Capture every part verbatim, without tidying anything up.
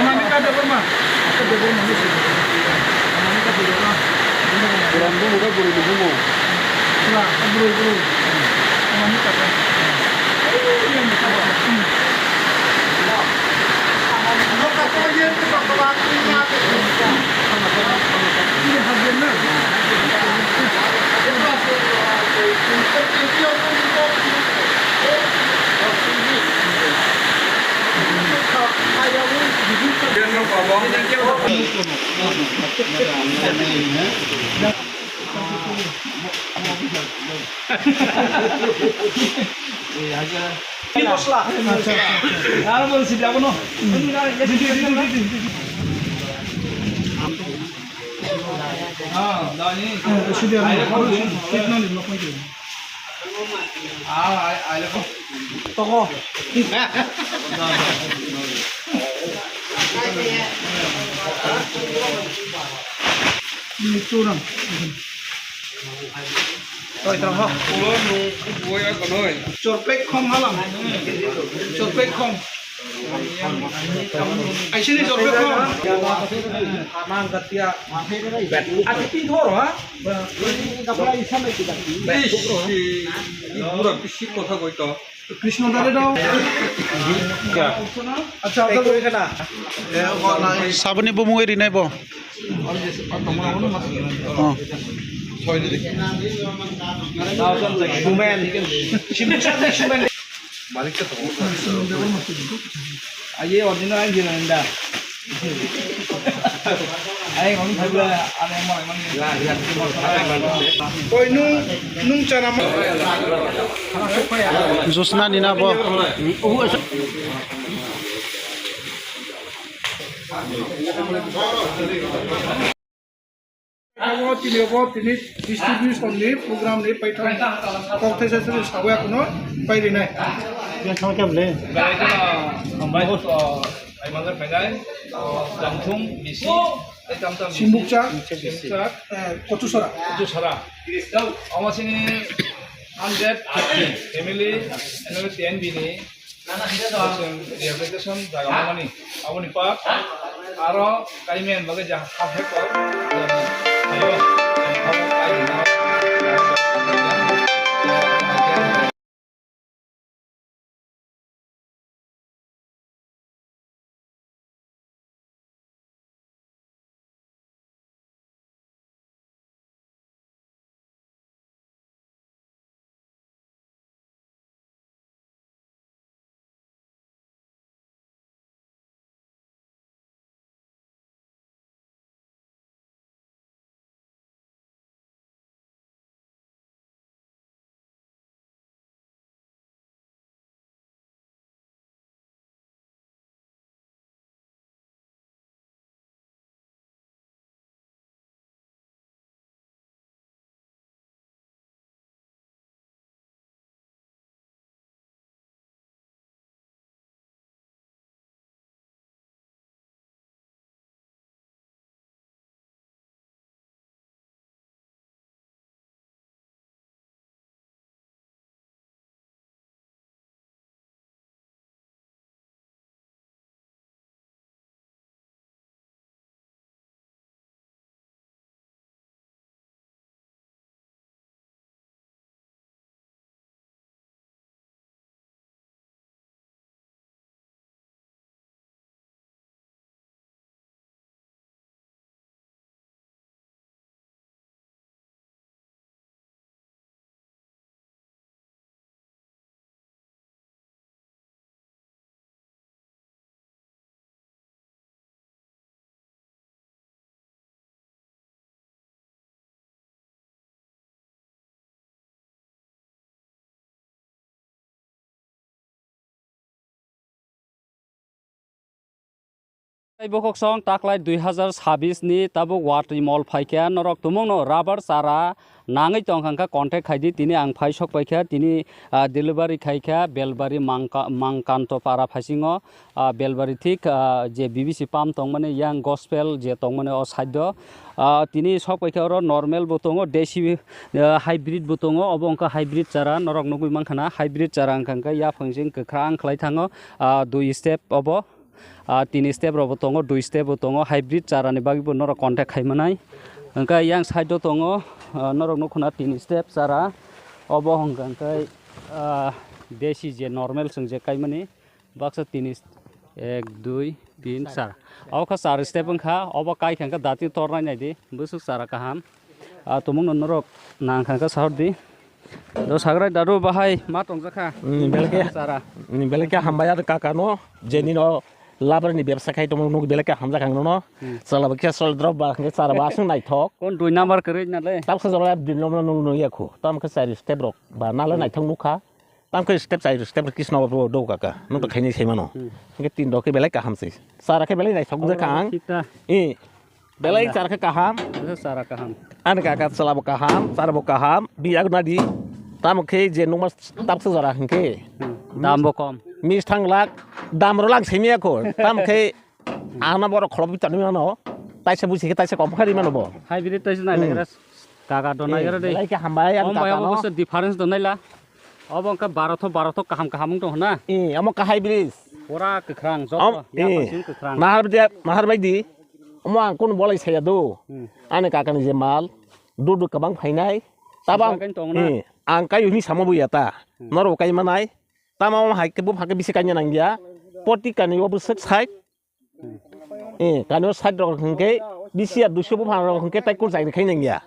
Anamika Debbarma. Anamika Debbarma. Anamika Debbarma. Buram bumu ka buru bumu. Sila, buru buru. Anamika ka. Mosla. Acha, acha, acha. Aro bolsi, abono. Ah, dani. Eh, sudah. Ayo, kau dulu. Kita ni, apa itu? Ah, ayo, ayo, kau. Toko. Ini turun. Toi tong ho. Ulo nung kubuya konoi. Chorpek khom halam. Chorpek khom. Aisini chorpek khom. Ati tin thor ha? Ish, i pura bisi kotha koi to. Krishna dare dong. Acha, acha. Saboni bumung eri nai bo. Oh. Sumen. Aye, original ang jiran da. Ai, ngam thagla, ano mo, mo. Koi nung, nung chana mo. Josna ni na bo. Abo tini, abo tini distribution ni program ni paithak kok thaisa suri sawi akono pai rinai. Belai kheno hambai, o, ai mangai phainai, o, Jamthung, Misi, tei tam tam Misi, Simbukcha. Simbukcha, eh, Kochusora. Kochusora. Omo sini hundred family, N L T N B ni Chwng rehabilitation jaga manmani, aboni pap aro kaimani bagwi jaha haphaikok, ayo, Bokhok song taklai dui hazar sabis ni tabuk watwi mol phaikha, norok tumungno rubber chara nangwi tongkha kha contact khaidi, tini ang phai sok paikha, tini, ah, delivery khaikha Belbari Mangka-, Mangkanto para phaisingo, ah, Belbari thik, ah, je B B C pump tongmani yang gospel je tongmani o side o, ah, tini sok paikha oro normal bo tongo, desi, ah, hybrid bo tongo, obo wngkha hybrid chara, norok nugwi mankha na hybrid chara wngkha khe yaphang jing kwkhwrang khlai thango, ah, dui step obo. Ah, tini step rok bo tongo, dui step bo tongo, hybrid chara ni bagwi bo norok contact khai manai. Hwnkhe yang side o tongo, ah, norok nukho na tini step chara, obo hwnkha khe, ah, desi je normal chwng je kaimani baksa tini, ek, dui, tin, char. Obo kha char step wngkha, obo kai kha khe dati tornai naidi, bwswk chara kaham. Ah, tumungno norok nang kha khe sahor di. Do sagrai dadu bahai ma tongjakha. Ni belai khe, chara. Ni belai khe hambai ar kaka no, je nino labar ni bebsa khai tongmo nuk belai khe hamjak ang nono. Hmm. Chala ba khe sol drop ba hwnkhe chara ba aswk naithok. Kon dui number kwrwi na le? Tabsa jora dui number nung nung ya khu. Tam khe chari step rok ba nala naithok nukha. Tam khe step chari step rok kisno ba do kaka. Nuk to khaini sai mano. Hmm. Hwnkhe tin rok khe belai kaham se. Chara khe belai naithok jakha ang. Kita. Eh. Belai chara khe kaham. Belai chara kaham. Ani kaka chwla bo kaham, chara bo kaham, biya gwnadi. Tamo khe je nungma tabsa jora hwnkhe. Hmm. Dam bo kom. Mis thang lak, dam rw lang simi ya kho. Tamo khe ano borok kholob bitani mano. Taisa busi khe taisa kom khari mano bo. Hybrid taisa nai Hmm. legra. Kaka do nai Eh, gra de. Belai khe hambai ani Om bai kaka obo no. Kose difference do nai la. Obo wngkha baro tho, baro tho kaham kaham wng tong hwna. Eh, omo kha hybrid. Pura kwkhrang, Om, joto, eh. Yapha sing kwkhrang. Mahar dia, mahar bai di. Omo ang kunu bolai saya do. Hmm. Ani kakani je mal, dudu kwbang phainai. Tabang, Sijak wng tong na. Eh, ang kayu hini samo buya ta. Hmm. Noro kai manai. Tama omo hai ke bupha ke bisi kanya nangya. Poti kani obo sek side. Hmm. Eh, kani o side rok hwnkhe bisi ya duiso bupha rok hwnkhe tai kurchak rikhaina nangya.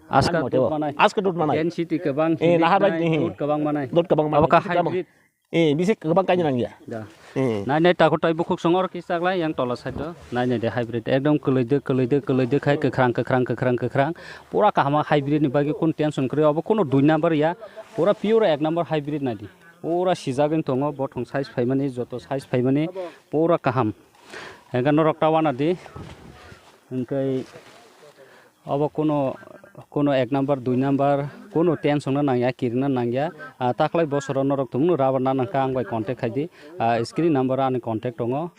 Aska Ang mote dud o. Manai. Aska dud manai. Density kwbang, Eh, humidity nahar bai nai, ni. Dud kwbang manai. Dud kwbang manai. Obo kha Bisi tamo. Hybrid. Eh, bisi kwbang kanya nangya. Da. Eh. Nai nai takhuk tai bukhuk songor kisa glai yang tola side o. Nai nai de hybrid. Ekdom kwlwi de, kwlwi de, kwlwi de khai kwkhrang, kwkhrang, kwkhrang, kwkhrang. Pura kaham hybrid ni bagwi kun tension kwrwi. Obo kuno dui number ya. Pura pure ek number hybrid nai di. Pura sijagwi tongo. Bothong size phaimani, joto size phaimani. Pura kaham. Hengkhe norok ta wana di. Hingkhe Obo kuno, kuno ek number, dui number, kuno tension no nangya, kiring no nangya. Ah, taklai bosoro norok tumung no rubber na nangkha, ang bai contact khai di. Ah, screen number ani contact tongo.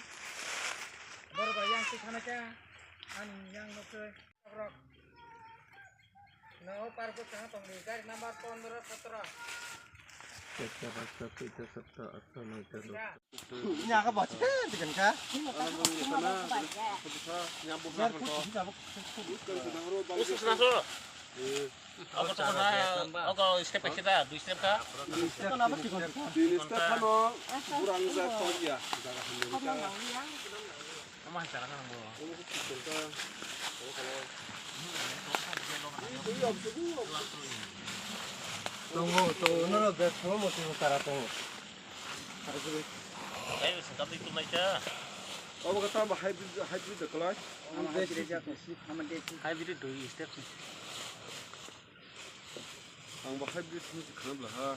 Ini agak bocor kan, tekan kah? Ini apa? Ogo step kita, dui step ka? Ini apa, tekan kah? Ini step kan, kurang saya tahu ya. Ama hai chara nang bo. Tongo, tongo, no, no, gas, no, mo, tongo, chara, tongo. Ai, sengkam di tumai cha. Obo kata ba hybrid, hybrid da kalai. Hybrid dui step. Ang bo hybrid hwnwi se khna bwla ha.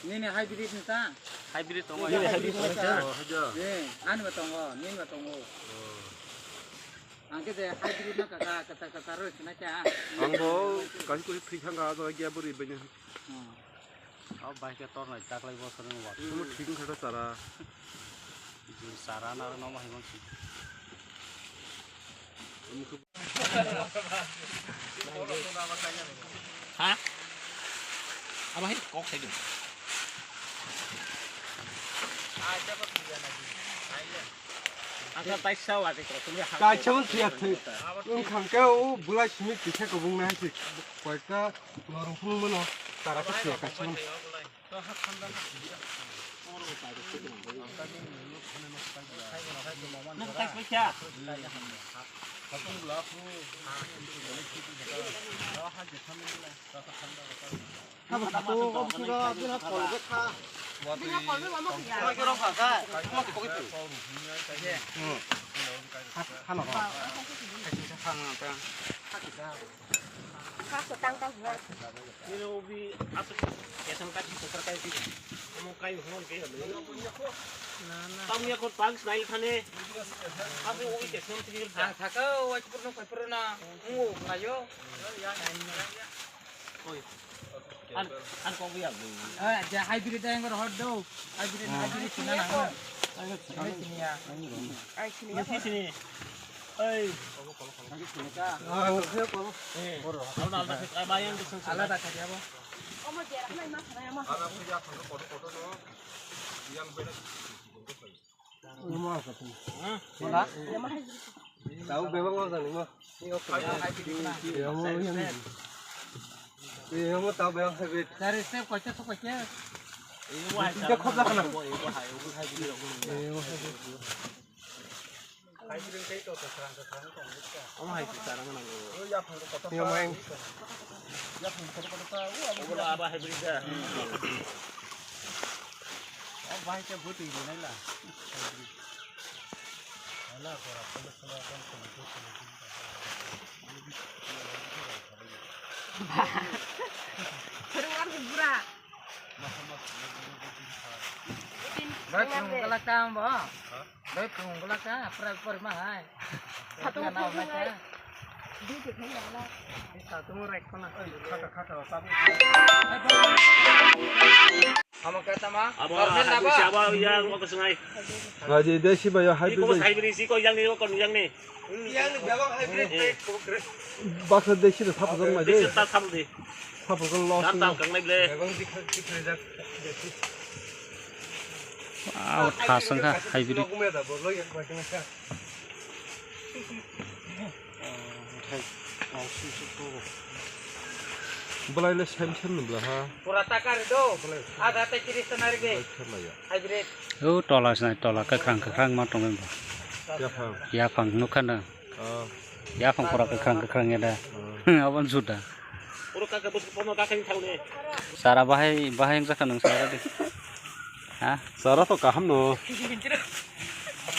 Nini hybrid ni ta? Hybrid tongo. Nini hybrid tongo. Oh, haja. Eh, ani ba tongo, nini ba tongo. Oh. Ang ke je hybrid no kaka, kaka, kaka roi khna kya? Ang bo kasi kasi thwi thang ga, ga gya bori benya. Hmm. Abo bai khe tornai taklai bosor ni wak. Omo thik wngkha khe chara. Chara naro nomo hai mansuk. Ha? Abo hai kok sai di. Kaisa bo siya thwi. Wngkha khe o bulai simi kisa kwbwng nai se koita norok phunuk mano tara khe siya kaisa. Tamo ya kon pang snai thane. Aku ui ke sem tinggal. Ah, thaka, oi purno, oi purno. Ungu, ayo. Oi. An, an kok ya. Ah, ja hybrid ang hot do. Hybrid, hybrid sini na. Hybrid sini ya. Ai sini. Sini. Oi. Ah, oke, oke. Eh, alda, alda, alda, bayang ke sung sung. Alada kari apa? Omo jerak na ima sana ama. Tahu bebang apa tadi mah? Iya mau yang ini. Iya mau tahu bebang habit. Dari step kocak tuh kocak. Iya mau. Iya mau habit. Omo hai se sarang nang. Yo yang. Obo aba hybrid da. Bahai ke buti ni nai la. Ala kora pala sala kan. Seruan bura. Doi phung kala ka bo. Doi phung kala ka, pura pura ma hai. Khatung phung hai. Di di phung hai la. Di khatung rek kona. Khata khata tabu. Amo kata ma. Abo abo yang mo kesengai. Haji desi bayo hai. Iko hai beri si ko yang ni ko yang ni. Baksa desi na thapuk jang nai de. Desi ta thapuk di. Thapuk jang los. Tam tam kang nai ble. Wow, thasang kha hybrid. Belai le sem sem nubla ha. Pura takar do. Ada te kiri senari ge. Hybrid. O tola sinai tola kwkhwrang kwkhwrang ma tongwi bo. Yaphang. Yaphang nukha na. Oh. Yaphang pura kwkhwrang kwkhwrang ya da. Oh. Abon juda. Sara bahai bahai wngjakha nung sara di. Ha? Sara to kaham no.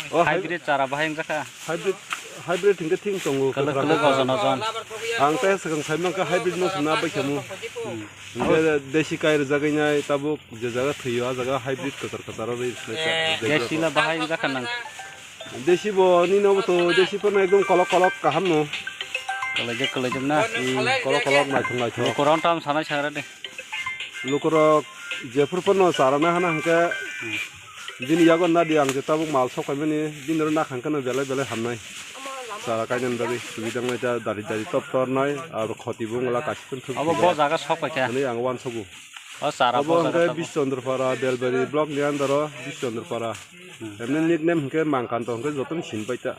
Oh, hybrid sara bahai wngjakha. Hybrid, hybrid hingke thing tongo. Kwlwk kwkhwrang kwlwk kwkhwrang. Ojon ojon. Ang tei swkang sai mankha hybrid no swnam bai khamu. Hmm. Hingke desi kai rwjagwi nai tabuk je jaga thwio a jaga hybrid kwchar kwchar o rwi swnai. Desi la bahai wngjakha nang. Desi bo nini obo to desi pono ekdom kolok kolok kaham no. Kwlaijak kwlaijak na. Hmm, kolok kolok naithok naithok. Koron tam sanai sangra de. Lukurok jephuru phano charana hana hwnkhe bini yago nadi ang je tabuk mal sok paimani bini oro nakha hwnkhe no belai belai hamnai chara kainani bagwi subi tongnai ta dari dari top tornai aro khoti bo wngla kaisa thung thung. Abo bo jaga sok paikha. Hwnwi ang uansogo. O chara obo bo jaga hwnkhe tabuk. Bish Chandra Para Belbari block ni under o Bish Chandra Para. Hmm. Emni nickname hwnkhe Mangkanto hwnkhe jotono sini paita.